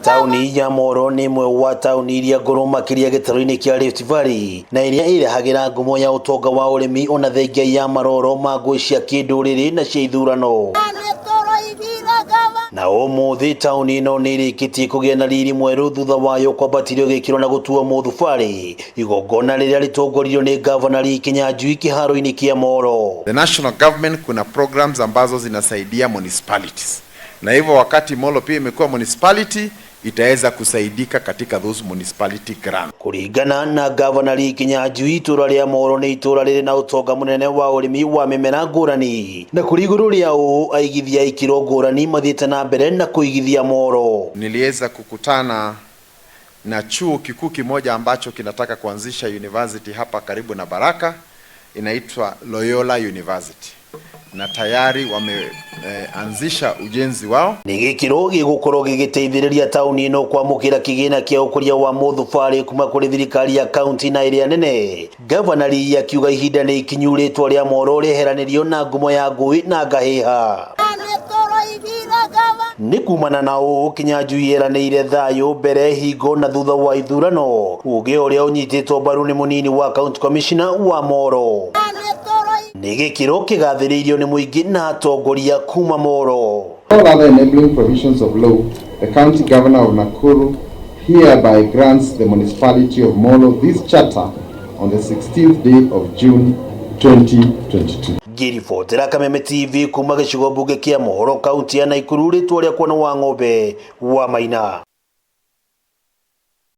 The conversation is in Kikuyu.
Taũni ya Moro nĩ ĩmwe wa taũni iria ngũrũ makĩria gĩtarũ-inĩ kĩa Rift Valley na ĩrĩa ĩrehagĩra ngumo ya ũtonga wa ũrĩmi ona thengia ya maroro ma ngũĩ cia kĩndũrĩrĩ na cia ithurano. Na ũmũthĩ taũni ĩno nĩ ĩrĩkĩtie kũgĩa na riri mwerũ thutha wayo kwambatĩrio gĩkĩro na gũtuo mũthubarĩ, igongona rĩrĩa rĩtongoririo nĩ Gavana Lee Kinyanjui kĩharo-inĩ kĩa Moro. The national government kuna programs ambazo zinasaidia municipalities, na hivyo wakati Molo pia imekuwa municipality, itaweza kusaidika katika those municipality grants. Kũringana na Gavana Lee Kinyanjui, itũra rĩa Moro nĩ itũra rĩrĩ na ũtonga mũnene wa ũrĩmi wa mĩmera ngũrani, na kũrĩ igũrũ rĩa ũũ aigithia ikĩro ngũrani mathiĩte na mbere na kũigithia Moro. Niliweza kukutana na chuo kikuu kimoja ambacho kinataka kuanzisha university hapa karibu na Baraka, inaitwa Loyola University, na tayari wameanzisha ujenzi wao. Nĩ gĩkĩro gĩgũkorwo gĩgĩteithĩrĩria taũni ĩno kwamũkĩra kĩgĩna kĩa ũkũria wa mũthubarĩ kuma kũrĩ thirikari ya kaunti na ĩrĩa nene. Gavana Lee akiuga ihinda nĩ ikinyu rĩtwa rĩa Moro rĩeheranĩrio na ngumo ya ngũĩ na ngahĩha. Nĩ kumana na ũũ Kinyanjui eranĩire thayũ mbere, hingo na thutha wa ithurano, uge ũrĩa ũnyitĩtwo mbaru nĩ mũnini wa county commissioner wa Moro. Nĩ gĩkĩro kĩgathĩrĩirio nĩ mũingĩ na atongoria kuma Moro. All other enabling provisions of law, the County Governor of Nakuru hereby grants the municipality of Molo this charter on the 16th day of June 2022. Ngĩribotera Kameme TV kuma gĩcigo mbunge kĩa Mohoro, kaunti ya Nakuru, rĩtwa rĩakwa nĩ wa ng'ombe wa Maina.